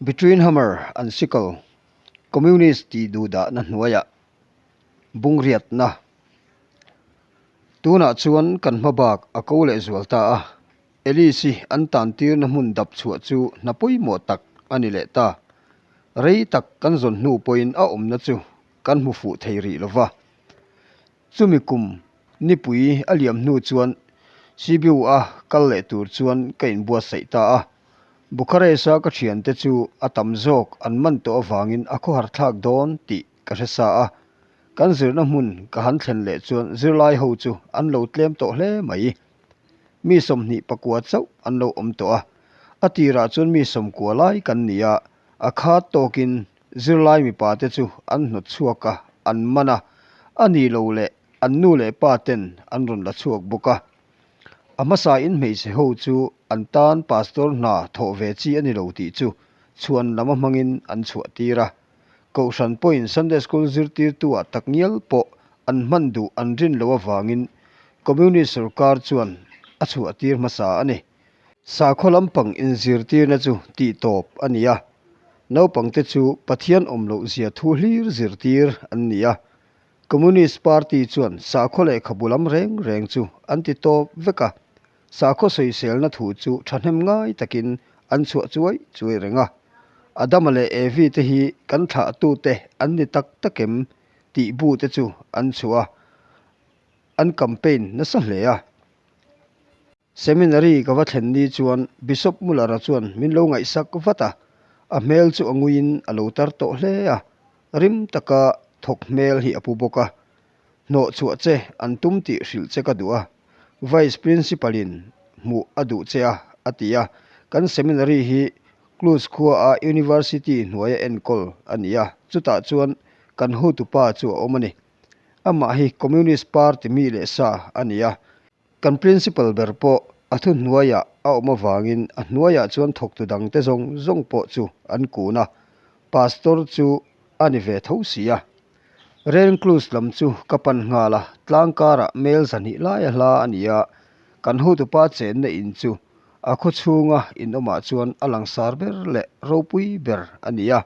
Between Hammer and Sickle, Communist tih duhdahna hnuaiah bungriatna tunah chuan kan hma bak a ko leh zual ta a, Alice-i an tantirna hmun dap chhuah chu hna pawimawh tak a ni leh ta. Rei tak kan zawn hnu pawhin a awmna chu kan hmu fuh thei rih lo va. Chumi kum nipui a liam hnu chuan Sibiu-a kal leh tur chuan ka inbuatsaih ta a. Bucharest-a ka thiante chu a tam zawk an man tawh avangin a khawhar thlak dawn tih ka hre sa a. Kan zirna hmun ka han thlen leh chuan zirlai ho chu an lo tlem tawh hle mai. Mi 24 chauh an lo awm tawh a. A tirah chuan mi 90 lai kan ni a, a khat tawkin zirlai mipa te chu an hnawt chhuak a, an man a, a ni lo leh an nu leh pa ten an rawn la chhuak bawk a. A hmasa in hmeichhe ho chu an tan pastor hna thawh ve chi a ni lo tih chu chhuan lam a hmangin an chhuah tir a. Kohhran pawhin Sunday School zirtirtu ah takngial pawh an hman duh an rin loh avangin Communist sorkar chuan a chhuah tir hmasa a ni. Sakhaw lampang inzirtirna chu tih tawp a ni a, naupangte chu Pathian awm loh zia thu hlir zirtir an ni a. Communist Party chuan sakhaw lehkhabu lam reng reng chu an ti tawp vek a, sakhaw sawiselna thu chu thahnem ngai takin an chhuah chuai chuai reng a. Adama leh Evi te hi kan thlahtute an ni tak tak em tih bu te chu an chhuah a, an campaign nasa hle a. Seminary ka va thlen ni chuan Bishop Muller-a chuan min lo ngaihsak vat a, a hmel chu a nguiin a lo tar tawh hle a, rim taka thawk hmel hi a pu bawk a. Hnawh chhuah che an tum tih hrilh che ka duh a, Vice Principal-in hmuh a duh che a, a ti a. Kan seminary hi Cluj khuaa University hnuaia enkawl a ni a, chutah chuan kan hotupa chu a awm a ni. Amah hi Communist Party mi leh sa a ni a. Kan principal ber pawh a thuhnuaiah a awm avangin a hnuaiah chuan thawktu dangte zawng zawng pawh chu an kun a, pastor chu a ni ve tho si a. Rencluse lam chu ka pan nghal a, tlang karah mel 200 laia hla a ni a, kan hotupa chenna in chu a khaw chhunga inawmah chuan a langsar ber leh ropui ber a ni a.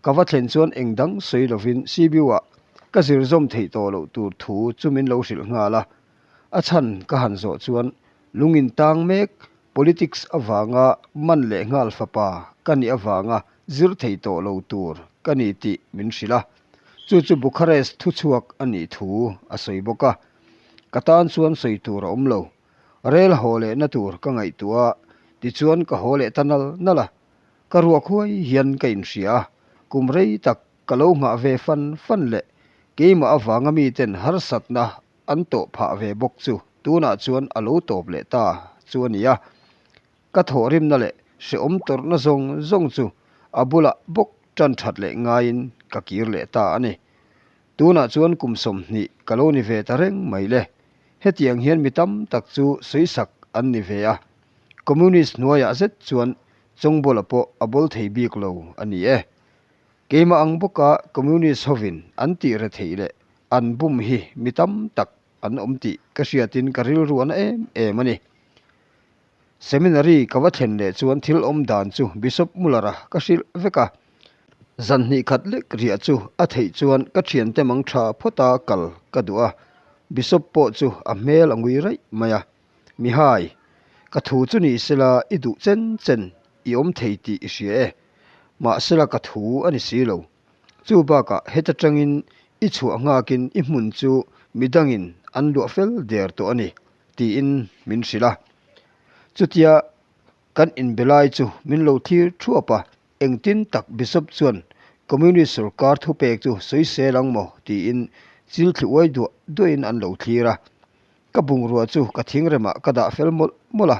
Ka va thlen chuan eng dang sawi lovin CBU-ah ka zir zawm theih tawh loh tur thu chu min lo hrilh nghal a. A chhan ka han zawh chuan lungin tang mek politics avanga man leh nghal fapa ka nih avanga zir thei tawh lo tur ka ni tih min hrilh a. Chu chu Bucharest thuchhuak a nih thu a sawi bawk a. Ka tan chuan sawi tur a awm lo. Rel haw lehna tur ka ngaihtuah a, tichuan ka haw leh ta nal nal a. Ka ruak huai hian ka inhria a, kum rei tak ka lo nghah ve fan fan leh keimah avanga miten harsatna an tawh phah ve bawk chu tunah chuan a lo tawp leh ta chu a ni a. Ka thawhrimna leh hrehawm tawrhna zawng zawng chu a bulah bawk tan that leh ngaiin ka kir leh ta a ni. Tunah chuan kum 20 ka lo ni ve ta reng mai le. Hetiang hian mi tam tak chu sawisak an ni ve a. Communist hnuaiah zet chuan Chawngbawla pawh a bawl thei bik lo a ni e. Keimah ang bawka Communist hovin an tih retheih leh An bum hi mi tam tak an awm tih ka hriatin ka rilru a na em em a ni. Seminary ka va thlen leh chuan thil awm dan chu Bishop Muller-a ka hrilh vek a. Zan hnih khat lek riah chu a theih chuan ka thiante mang tha phawta kal ka duh a, Bishop pawh chu a hmel a ngui raih mai a. Mihai, ka thu chu ni sela i duh chen chen i awm thei tih i hria e. Mahsela ka thu a ni si lo. Chu bakah heta tangin i chhuah nghakin i hmun chu midangin an luah fel der tawh a ni, tiin min hrilh a. Chutia kan inbe lai chu min lo thlir thuap a, engtin tak Bishop chuan Communist sorkar thupek chu sawisel ang maw tiin chil thli uai duah duahin an lo thlir a. Ka bungrua chu ka thingremah ka dah fel mawlh mawlh a,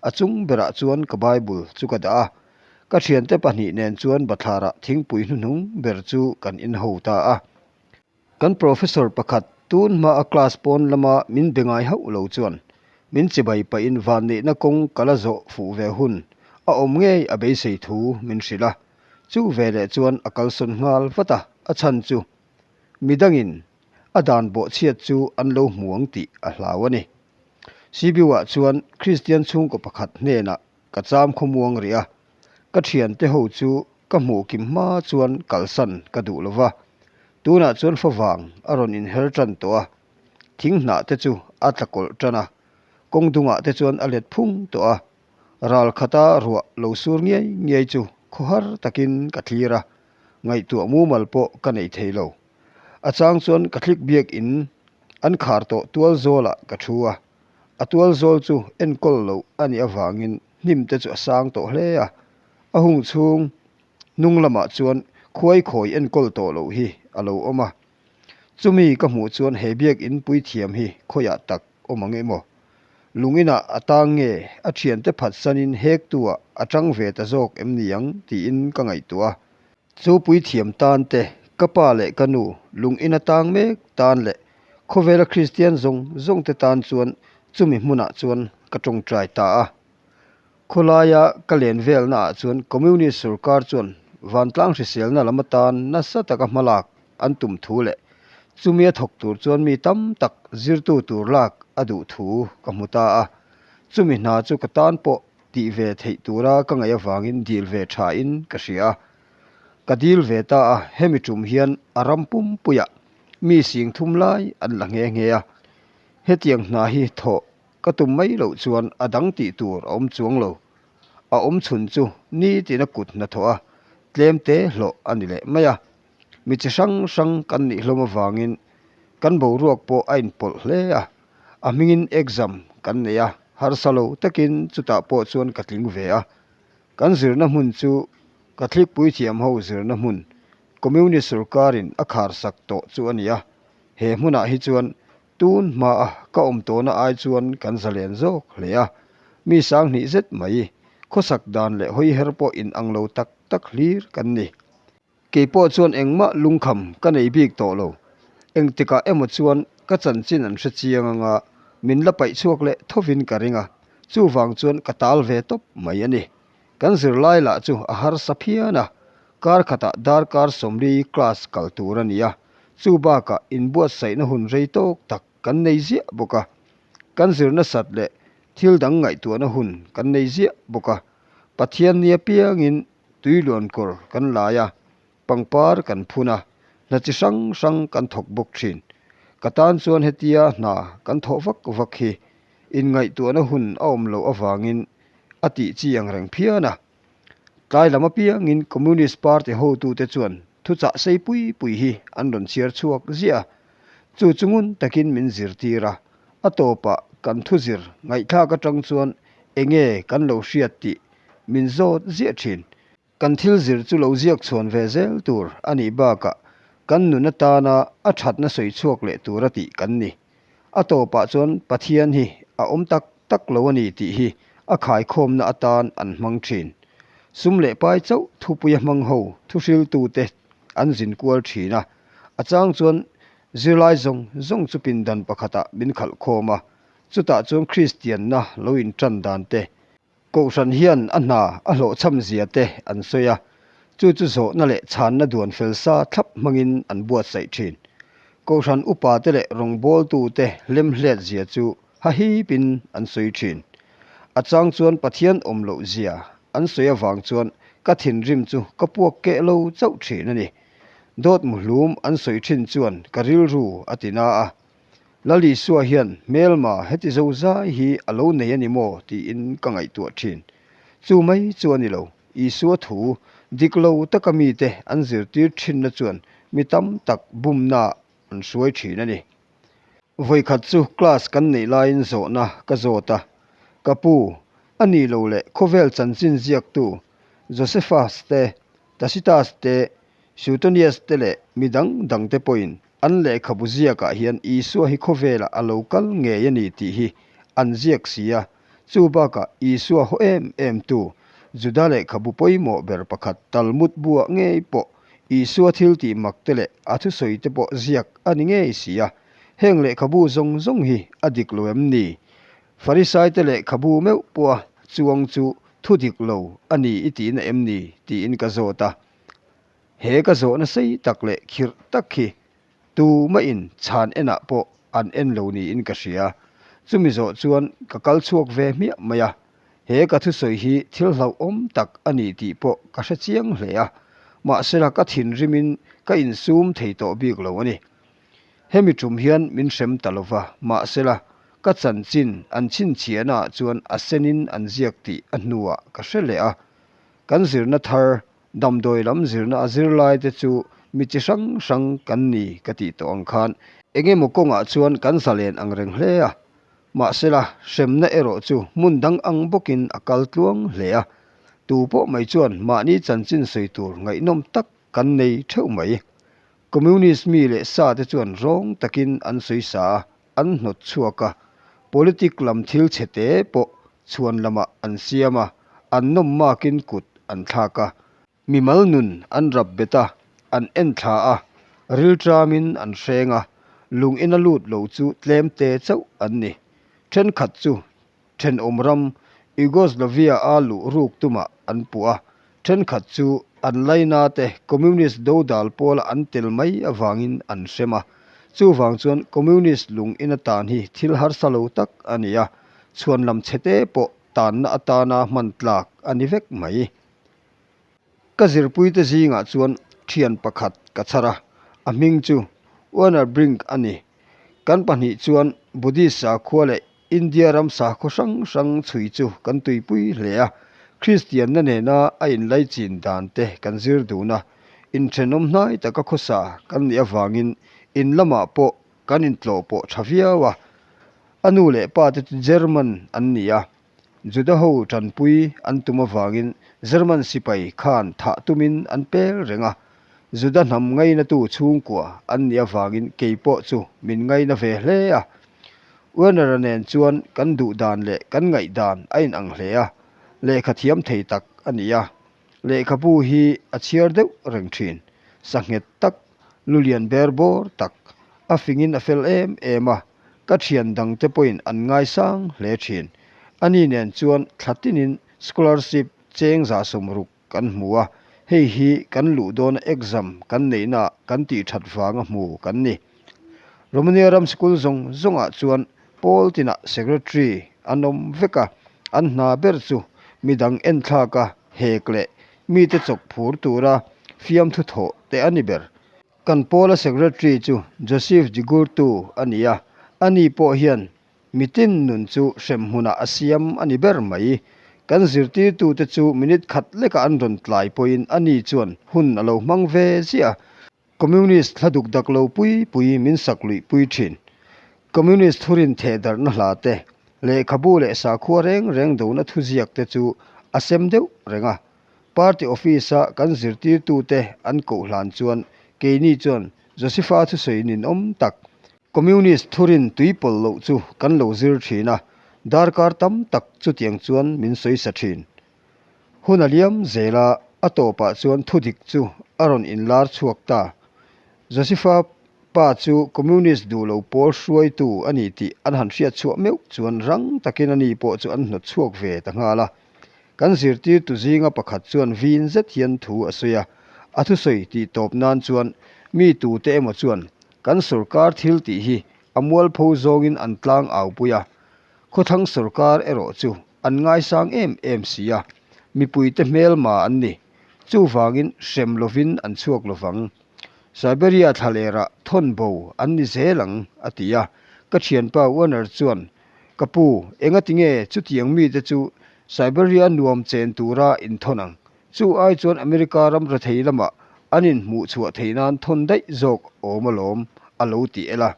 a chung berah chuan ka Bible chu ka dah a. Ka thiante pahnih nen chuan bathlarah thingpui hnuhnung ber chu kan inho ta a. Kan professor pakhat tun hma a class pawn lama min be ngai hauh lo chuan min chibai pahin vanneihna kawng ka la zawh fuh ve hun a awm ngei a beisei thu min hrilh a. Chu veleh chuan a kalsawn nghal vat a, a chhan chu midangin a dan bawhchhiat chu an lo hmu ang tih a hlau a ni. Sibiu-ah chuan Kristian chhungkaw pakhat hnenah ka cham khawmuang rih a, ka thiante ho chu ka hmuh kim hma chuan kalsan ka duh lo va. Tunah chuan favang a rawn inher tan tawh a, thing hnah te chu a tla kawlh tan a, kawng dungah te chuan a let phung tawh a. Ral khata ruah lo sur ngiai ngiai chu khawhar takin ka thlir a, ngaihtuah mumal pawh ka nei thei lo. A chang chuan Catholic biakin an khar tawh tual zawlah ka thu a, a tual zawl chu enkawl loh a nih avangin hnim te chu a sang tawh hle a, a hung chhung hnung lamah chuan khuai khawi enkawl tawh loh hi a lo awm a. Chumi ka hmuh chuan he biakin puithiam hi khawiah tak awm ang emaw? Lung inah a tang nge a thiante phatsanin hektu-ah a tang ve ta zawk em ni ang tiin ka ngaihtuah a. Chu puithiam tan te, ka pa leh ka nu lung ina tang mek tan leh khawvela Kristian zawng zawng te tan chuan chumi hmunah chuan ka tawngtai ta a. Khawlaia ka len velna ah chuan Communist sorkar chuan vantlang hriselna lam atan nasa taka hmalak an tum thu leh chumi a thawk tur chuan mi tam tak zirtu tur lak a duh thu ka hmu ta a. Chumi hna chu ka tan pawh Tih ve theih tura ka ngaih avangin dil ve thain ka hria a. Ka dil ve ta a, hemi tum hian a ram pumpuiah mi sing thum lai an la nghe nghe a. Hetiang hna hi thawh ka tum mai loh chuan a dang tih tur a awm chuang lo. A awm chhun chu nitin a kut hnathawh a, tlem te hlawh a ni leh mai a. Mi chi hrang hrang kan nih hlawm avangin kan boruak pawh a inpawlh hle a. A hmingin exam kan nei a, harsa lo takin chutah pawh chuan ka tling ve a. Kan zirna hmun chu Catholic puithiam ho zirna hmun, Communist sorkarin a khar sak tawh chu a ni a. He hmunah hi chuan tun hmaa ka awm tawhna ai chuan kan zalen zawk hle a. Mi sanghnih zet mai, khawsak dan leh hawiher pawh inang lo tak tak hlir kan ni. Kei pawh chuan engmah lungkham ka nei bik tawh lo. Engtikah emaw chuan ka chanchin an hre chiang anga min la paih chhuak leh thovin ka ring a, chuvang chuan ka tal ve tawp mai a ni. Kan zirlai lah chu a harsa phian a, kar khatah darkar sawmli class kal tur a ni a, chu bakah inbuatsaihna hun rei tawk tak kan nei ziah bawk a. Kan zir nasat leh thil dang ngaihtuahna hun kan nei ziah bawk a, Pathian nia piangin Tui luankawr kan lai a, pangpar kan phun a, hna chi hrang hrang kan thawk bawk thin. Ka tan chuan hetia hna kan thawh vak vak hi inngaihtuahna hun a awm loh avangin a tih chi ang reng phian a. Tlai lam apiangin Communist Party hotute chuan thuchah sei pui pui hi an rawn chhiar chhuak ziah a, chu chu ngun takin min zirtir a, a tawpah kan thuzir ngaihthlak atang chuan enge kan lo hriat tih min zawt ziah thin. Kan thil zir chu lo ziak chhuan ve zel tur a nih bakah kan nun atana a thatna sawi chhuak leh tur a tih kan ni. A tawpah chuan Pathian hi a awm tak tak lo a ni tih hi a khaikhawmna atan an hmang thin. Sum leh pai chauh thupuia hmang ho thuhriltute an zin kual thin a, a chang chuan zirlai zawng zawng chu pindan pakhatah min khalh khawm a, chutah chuan Kristianna lo intan dan te, Kohhran hian a hna a hlawhchham zia te an sawi a, chu chu zawhna leh chhanna duan fel sa thlap hmangin an buatsaih thin. Kohhran upa te leh rawngbawltu te hlemhlet zia chu hahipin an sawi thin. A chang chuan Pathian awm loh zia an sawi avang chuan ka thinrim chu ka puak keh lo chauh thin a ni. Dawt muhlum an sawi thin chuan ka rilru a ti na a, Lal Isua hian hmelma heti zo zai hi a lo nei a ni maw tiin ka ngaihtuah thin. Chu mai chu a ni lo, Isua thu dik lo taka mite an zirtir thinna chuan mi tam tak bumna an hruai thin a ni. Vawikhat chu class kan neih laiin zawhna ka zawt a, Ka pu, a ni lo leh khawvel chanchin ziaktu Josephus te, Tacitus te, Suetonius te leh mi dang dangte pawhin An lehkhabu ziakah hian Isua hi khawvelah a lo kal ngei a ni tih hi an ziak si a. Chu bakah Isua haw em em tu Juda lehkhabu pawimawh ber pakhat Talmud buah ngei pawh Isua thil tih mak te leh a thusawi te pawh ziak a ni ngei si a. Heng lehkhabu zawng zawng hi a dik lo em ni? Farisaite lehkhabu meuh pawha chuang chu thu dik lo a ni i tihna em ni? tiin ka zawt a. He ka zawhna sei tak leh khirh tak hi tumahin chhan enah pawh an en lo niin ka hria. Chumi zawh chuan ka kal chhuak ve hmiah mai a. He ka thusawi hi thil hlauhawm tak a ni tih pawh ka hre chiang hle a, mahsela ka thinrimin ka insum thei tawh bik lo a ni. Hemi tum hian min hrem ta lo va, mahsela ka chanchin an chhinchhiahnaah chuan a senin an ziak tih a hnuah ka hre leh a. Kan zirna thar, damdawi lam zirna a zirlaite chu mi chi hrang hrang kan ni ka tih tawh ang khan engemaw kawngah chuan kan zalen ang reng hle a. Mahsela, hremna erawh chu hmun dang ang bawkin a kal tluang hle a, tu pawh mai chuan mahni chanchin sawi tur ngaihnawm tak kan nei theuh mai. Communist mi leh sa te chuan rawng takin an sawi sa a, an hnawt chhuak a, politic lam thil chhe te pawh chhuan lamah an siam a, an nawm makin kut an thlak a, Mimal nun an rap bet a, an en thla a, rilṭamin an hreng a, lung ina lut lo chu tlem te chauh an ni. Ṭhenkhat chu ṭhenawm ram Yugoslavia-a luh ruk tumah an puh a, ṭhenkhat chu an laina te Communist dodal pawla an tel mai avangin an hrem a. Chuvang chuan Communist lung ina tan hi thil harsa lo tak a ni a, chhuanlam chhete pawh tanna atana hman tlak a ni vek mai. Ka zirpuite zingah chuan thian pakhat ka chhar a, a hming chu Werner Brink a ni. Kan pahnih chuan Buddhist sakhua leh India ram sakhaw hrang hrang chhui chu kan tuipui hle a, Kristianna nena a inlaichin dan te kan zir dun a, inthenawm hnai taka khawsa kan nih avangin in lamah pawh kan intlawh pawh tha viau a. A nu leh pa te chu German an ni a, Juda ho tanpui an tum avangin German sipai khan thah tumin an pel reng a, Juda hnam ngainatu chhungkua an nih avangin kei pawh chu min ngaina ve hle a. Werner-a nen chuan kan duh dan leh kan ngaih dan a inang hle a, lehkha thiam thei tak a ni a. Lehkhabu hi a chhiar deuh reng thin, sanghet tak, lulian ber bawr tak, a fingin a fel em em a, ka thian dangte pawhin an ngaisang hle thin. Ani nen chuan thla tinin scholarship cheng za 60 kan hmu a, hei hi kan luh dawna exam kan neihnaah kan tih that vanga hmu kan ni. Romania ram sikul zawng zawngah chuan pawl tinah secretary an awm vek a, an hna ber chu midang enthlak a hek leh mite chawk phur tura fiamthu thawh te a ni ber. Kan pawla secretary chu Joseph Jigurtu a ni a, ani pawh hian mitin nun chu hrem hmunah a siam a ni ber mai. Kan zirtirtute chu minute khat lekah an rawn tlai pawhin ani chuan hun a lo hmang ve ziah a. Communist thla duk dak lo pui pui min sak luih pui thin. Communist thurin thehdarhna hla te, lehkhabu leh sakhua reng reng dona thuziak te chu a sem deuh reng a. Party office-a kan zirtirtute an koh hlan chuan keini chuan Josepha thusawi ninawm tak, Communist thurin tui pawlh loh chu kan lo zir thin a, darkar tam tak chutiang chuan min sawi sa thin. Hun a liam zel a, a tawpah chuan thudik chu a rawn inlar chhuak ta. Josepha pa chu Communist duh lo pawl hruaitu a ni tih an han hriat chhuah meuh chuan rang takin ani pawh chu an hnawt chhuak ve ta nghal a. Kan zirtirtu zinga pakhat chuan vin zet hian thu a sawi a, a thusawi tih tawp nan chuan mi tute emaw chuan kan sorkar thil tih hi a mualpho zawngin an tlang au pui a, khawthlang sorkar erawh chu an ngaisang em em si a, mipuite hmelma an ni. Chuvangin hrem lovin an chhuak lovang. Siberia thlalerah thawn bo an ni zel ang, a ti a. Ka thianpa Werner chuan Ka pu, engati nge chutiang mite chu Siberia nuam chen tura inthawn ang? Chu ai chuan America ram rethei lamah an inhmuh chhuah theih nan thawn daih zawk awm alawm, a lo ti el a.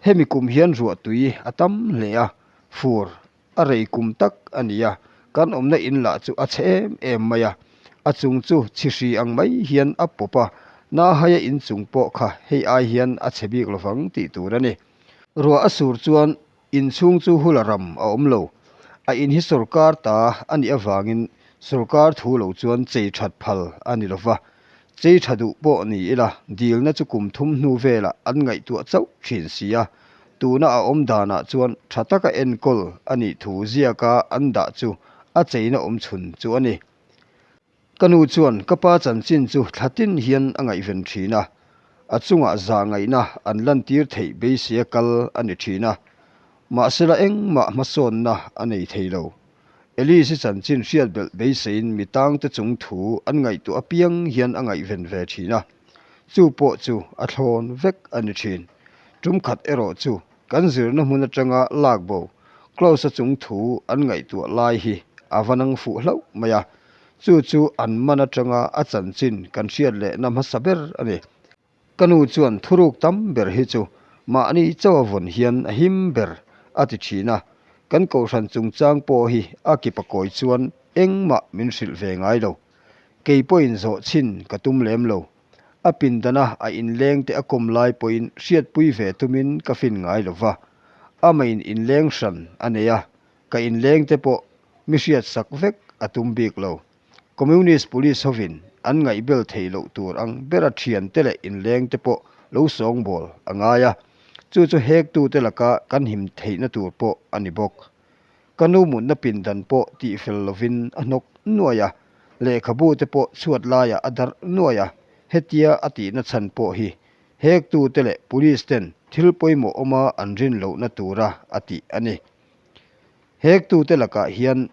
Hemi kum hian ruah tui a tam hle a, fur a rei kum tak a ni a, kan awmna in lah chu a chhe em em mai a, a chung chu chhihri ang mai hian a pawp a, Nahaia inchung pawh kha hei ai hian a chhe bik lovang tih tur a ni. Ruah a sur chuan inchhung chu hula ram a awm lo. A in hi sorkar ta a nih avangin sorkar thu lo chuan chei that phal a ni lo va. Chei tha duh pawh ni ila dilna chu kum thum hnu velah an ngaihtuah chauh thin si a. Tuna a awm danah chuan tha taka enkawl a nih thu ziaka an dah chu a cheina awm chhun chu a ni. Ka nu chuan ka pa chanchin chu thla tin hian a ngaihven thin a, a chungah zah ngaihna an lantir theih beiseia kal a ni thin a, mahsela engmah hmasawnna a nei thei lo. Elise-i chanchin hriat belh beiseiin mi tangte chung thu an ngaihtuah apiang hian a ngaihven ve thin a, chu pawh chu a thlawn vek a ni thin. Tum khat erawh chu kan zirna hmun atanga lak bo Klaus-a chung thu an ngaihtuah lai hi a va nang fuh hlauh mai a, chu chu an man atanga a chanchin kan hriat lehna hmasa ber a ni. Ka nu chuan thuruk tam ber hi chu mahni chauh a vawn hian a him ber a ti thin a, kan kohhran chungchang pawh hi a kipa kawi chuan engmah min hrilh ve ngai lo. Kei pawhin zawh chhin ka tum lem lo. A pindana a inleng te a kawm lai pawhin hriatpui ve tumin ka fin ngai lo va, amahin inleng hran a nei a, ka inleng te pawh mi hriatsak vek a tum bik lo. Communist Police hovin an ngaihbel theih loh tur ang bera thiante leh inlengte pawh lo sawngbawl a ngai a, chu chu hektute laka kan him theihna tur pawh a ni bawk. Ka nu mutna pindan pawh tihfel lovin a hnawk nuai a, lehkhabu te pawh chhuat laiah a darh nuai a, hetia a tihna chhan pawh hi hektute leh Police ten thil pawimawh awma an rin lohna tura a tih a ni. Hektute lakah hian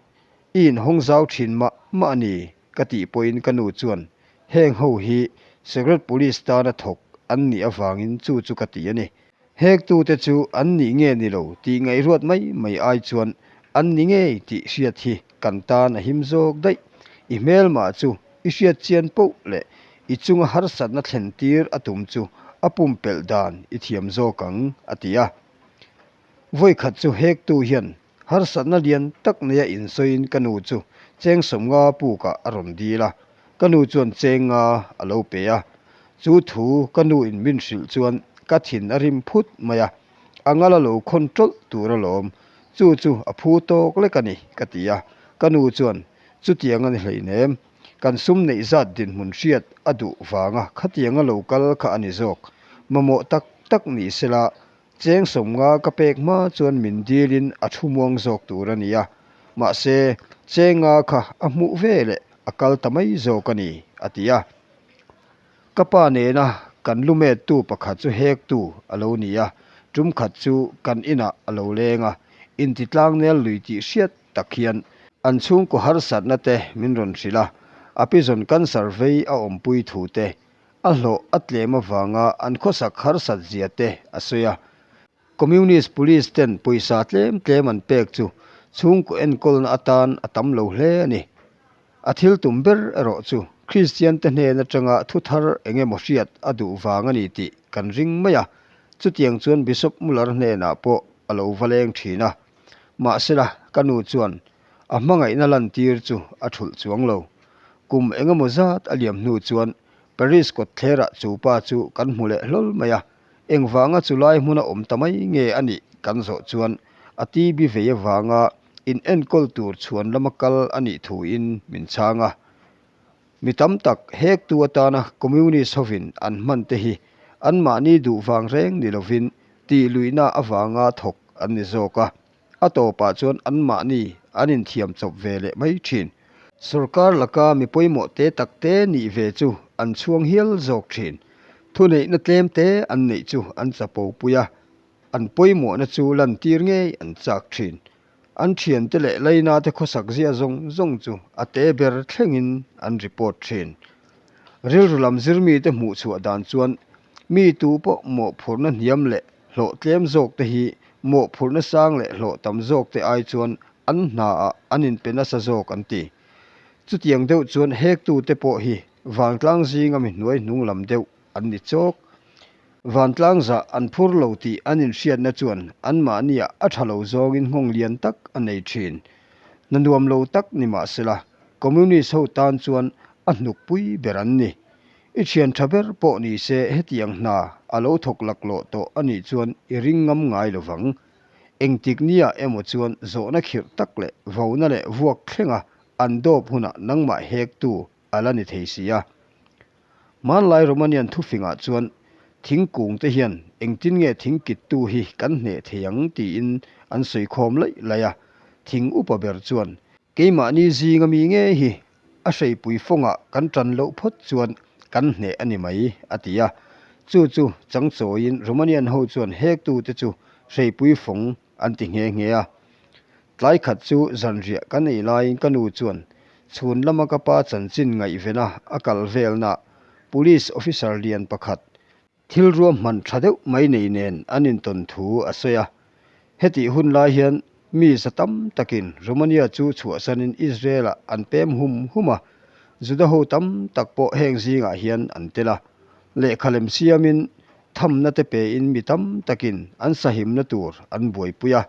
I inhawng zau thin mah mah a ni, ka tih pawhin ka nu chuan heng ho hi Secret Police tana thawk an nih avangin chu chu ka ti a ni. Hektute chu an nih nge ni lo tih ngaihruat mai mai ai chuan an ni ngei tih hriat hi kan tan a him zawk daih. I hmelmah chu i hriat chian poh leh i chunga harsatna thlen tir a tum chu a pumpelh dan i thiam zawk ang, a ti a. Vawikhat chu hektu hian Harsatna lian tak neia insawiin ka nu chu cheng sawmnga pukah a rawn dil a, ka nu chuan cheng nga a lo pe a. Chu thu ka nu in min hrilh chuan ka thin a rim phut mai a, a ngal a lo khawn tawlh tur alawm, chu chu a phu tawk lek a ni ka ti a, ka nu chuan chutiang a ni hleinem, kan sum neih zat dinhmun hriat a duh vanga khatianga lo kal kha a ni zawk, mamawh tak tak ni sela Cheng sawmnga ka pek hma chuan min dilin a thu muang zawk tur a ni a, mahse Chenga kha a hmuh ve leh a kal ta mai zawk a ni, a ti a. Ka pa nena kan lu mettu pakhat chu hektu a lo ni a, tum khat chu kan inah a lo leng a, intitlangnel lui tih hriat tak hian an chhungkaw harsatna te min rawn hrilh a, a pizawn cancer vei a awmpui thu te A hlawh a tlem avanga an khawsak harsat zia te a sawi a. Communist Police ten pawisa tlem tlem an pek chu chhungkaw enkawlna atan a tam lo hle a ni. A thil tum ber erawh chu Kristian te hnen atanga thu thar eng emaw hriat a duh vang a ni tih kan ring mai a, chutiang chuan Bishop Muller hnenah pawh a lo va leng thin a. Mahsela ka nu chuan a hmangaihna lantir chu a thulh chuang lo. Kum eng emaw zat a liam hnu chuan Paris kawtthlerah chu pa chu kan hmu leh hlawl mai a, engvanga chu lai hmuna awm ta mai nge a nih kan zawh chuan a TB vei avanga in enkawl tur chhuan lama kal a nih thuin min chhang a. Mi tam tak hektu atana Communist hovin an hman te hi anmahni duh vang reng ni lovin tih luihna avanga thawk an ni zawk a. A tawpah chuan anmahni an inthiam chawp ve leh mai thin. Sorkar laka mi pawimawh te tak te nih ve chu an chhuang hial zawk thin. Thuneihna tlem te an neih chu an chapo pui a, an pawimawhna chu lantir ngei an chak thin. An thiante leh lainate khawsak zia zawng zawng chu a te ber thlengin an report thin. Rilru lam zirmite hmuh chhuah dan chuan mi tu pawh mawhphurhna hniam leh Hlawh tlem zawkte hi mawhphurhna sang leh hlawh tam zawkte ai chuan an hnaah an inpe nasa zawk an ti. Chutiang deuh chuan hektute pawh hi vantlang zinga mi hnuai hnung lam deuh an ni chawk. Vantlang zah an phur lo tih an inhriatna chuan anmahniah a tha lo zawngin nghawng lian tak a nei thin. Hna nuam lo tak ni mahsela Communist ho tan chuan a hnukpui ber an ni. I thian tha ber pawh ni se hetiang hna a lo thawk laklawh tawh a nih chuan i ring ngam ngai lo vang. Engtik nia emaw chuan zawhna khirh tak leh vona leh vuak thlenga an dawp hunah nangmah hektu a la ni thei si a. Hmanlai Romanian thufingah chuan thingkung te hian engtin nge thing kittu hi kan hneh thei ang tiin an sawi khawm laih laih a, thing upa ber chuan keimahni zinga mi ngei hi A hreipui fawngah kan tan loh phawt chuan kan hneh a ni mai, a ti a. Chu chu changchawiin Romanian ho chuan hektute chu hreipui fawng an ti nghe nghe a. Tlai khat chu zanriah kan ei laiin ka nu chuan chhun lama ka pa chanchin ngaihvena a kal velnaah Police officer lian pakhat thil ruahman tha deuh mai nei nen an intawn thu a sawi a. Hetih hun lai hian mi za tam takin Romania chu chhuahsanin Israel-ah an pem hum hum a, Juda ho tam tak pawh heng zingah hian an tel a. Lehkha lem siamin thamna te pein mi tam takin an sahimna tur an buaipui a.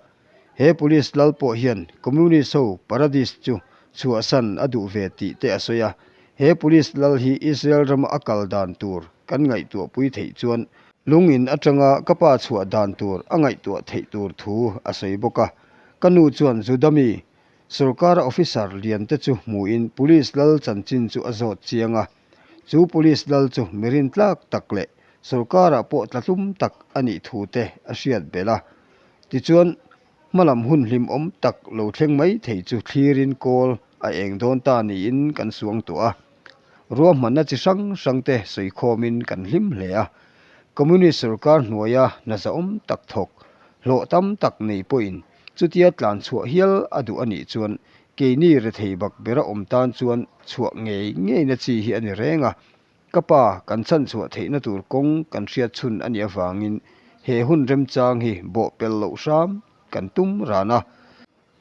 He police lal pawh hian Communist ho Paradis chu chhuahsan a duh ve tih te a sawi a. He police lal hi Israel rama a kal dan tur kan ngaihtuahpui theih chuan lungin atanga ka pa chhuah dan tur a ngaihtuah theih tur thu a sawi bawk a. Ka nu chuan Juda mi sorkara officer lian te chu hmuin police lal chanchin chu a zawt chiang a. Chu police lal chu mi rintlak tak leh sorkarah pawh tlatlum tak a nih thu te a hriat belh a. Tichuan, hmalam hun hlimawm tak lo thleng mai thei chu thlirin kawl a eng dawn ta niin kan suang tawh a. Ruahmanna chi hrang hrang te sawikhawmin kan hlim hle a. Communist sorkar hnuaia hna zahawm tak thawk, hlawh tam tak nei pawhin chutia tlan chhuah hial a duh a nih chuan keini rethei bak bera awm tan chuan chhuah ngei ngeina chi hi a ni reng a. Ka pa, kan chhanchhuah theihna tur kawng kan hriat chhun a nih avangin he hun remchang hi bawhpelh loh hram kan tum ran a.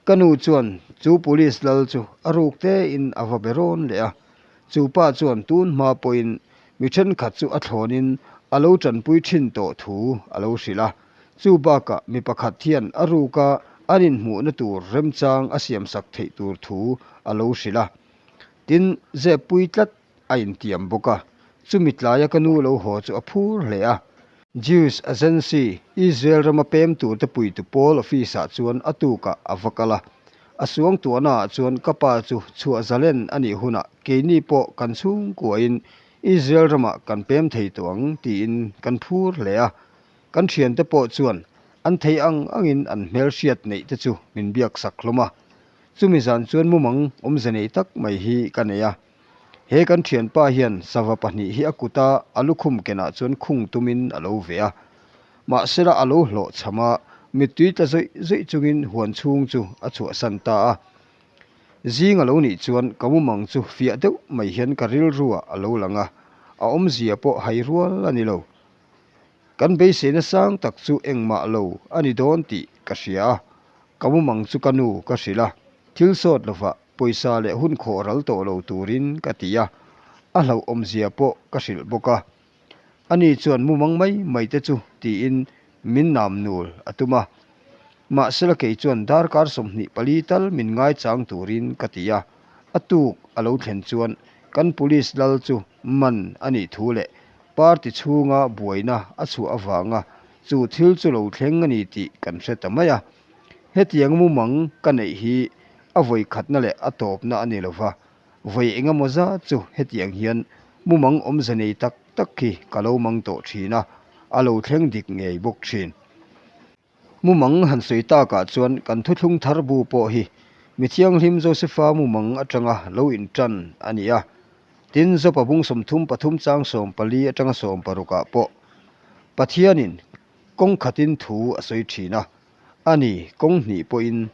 Ka nu chuan chu police lal chu a ruk tein a va be rawn leh a, chu pa chuan tun hma pawhin mi thenkhat chu a thlawnin a lo tanpui thin tawh thu a lo hrilh a. Chu bakah mi pakhat hian a ruka an inhmuhna tur remchang a siamsak theih tur thu a lo hrilh a. Tin, zep pui tlat a intiam bawk a, chumi tlaia ka nu lo haw chu a phur hle a. Jews Agency, Israel rama pem turte puitu pawl office-ah chuan a tukah a va kal a. A suangtuahnaah chuan ka pa chu chhuah zalen a nih hunah keini pawh kan chhungkuain Israel ramah kan pem thei tawh ang tiin kan phur hle a. Kan thiante pawh chuan an thei ang angin an hmelhriat neih te chu min biaksak hlawm a. Chumi zan chuan mumang awmze nei tak mai hi ka nei a. He kan thianpa hian sava pahnih hi a kuta a lukhum kenah chuan khung tumin a lo ve a. Mahsela a lo hlawh chham a, mittui tla zawih zawih chungin huan chhung chu a chhuahsan ta a. Zing a lo nih chuan ka mumang chu fiah deuh mai hian ka rilruah a lo lang a, a awmzia pawh hai rual a ni lo. Kan beiseina sang tak chu engmah lo a ni dawn tih ka hria a, ka mumang chu ka nu ka hrilh a, thil sawt lovah Pawisa leh hun khawh ral tawh lo turin ka ti a, a hlauhawmzia pawh ka hrilh bawk a. Ani chuan mumang mai mai te chu tiin min nam nul a tum a. Mahsela kei chuan darkar 24 tal min ngaichang turin ka ti a, a tuk a lo thlen chuan kan police lal chu man a nih thu leh party chhunga buaina a chhuah avanga chu thil chu lo thleng a ni tih kan hre ta mai a. Hetiang mumang ka neih hi a vawi khatna leh a tawpna a ni lo va, vawi engemaw zat chu hetiang hian mumang awmze nei tak tak hi ka lo mang tawh thin a, a lo thleng dik ngei bawk thin. Mumang han sawi takah chuan kan thuthlung thar bu pawh hi mi thianghlim Josefa mumang atanga lo intan a ni a, tin Jopa bung 33 chang 14 atanga 16 ah pawh Pathianin kawng khatin thu a sawi thin a, A ni, kawng hnih pawhin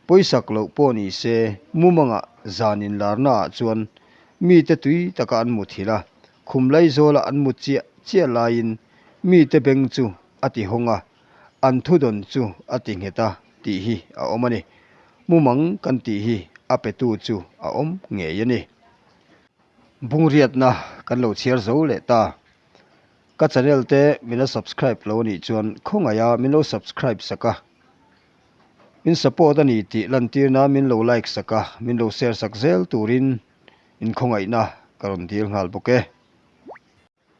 pawisak loh pawh ni se, mumangah zan inlarnaah chuan mite tui taka an muthilh a, khum laizawla an mu chiah chiah laiin mite beng chu a ti hawng a, an thudawn chu a ti nghet a tih hi a awm a ni. Mumang kan tih hi a petu chu a awm ngei a ni. Bungriatna kan lo chhiar zo leh ta. Ka channel te min la subscribe lo anih chuan khawngaih a min lo subscribe sak a, min support a ni tih lantir nan min lo like sak a, min lo share sak zel turin in khawngaihna ka rawn dil nghal bawk e.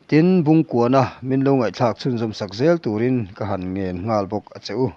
Tin, Bungkuana min lo ngaihthlak chhunzawm sak zel turin ka han ngen nghal bawk a che u.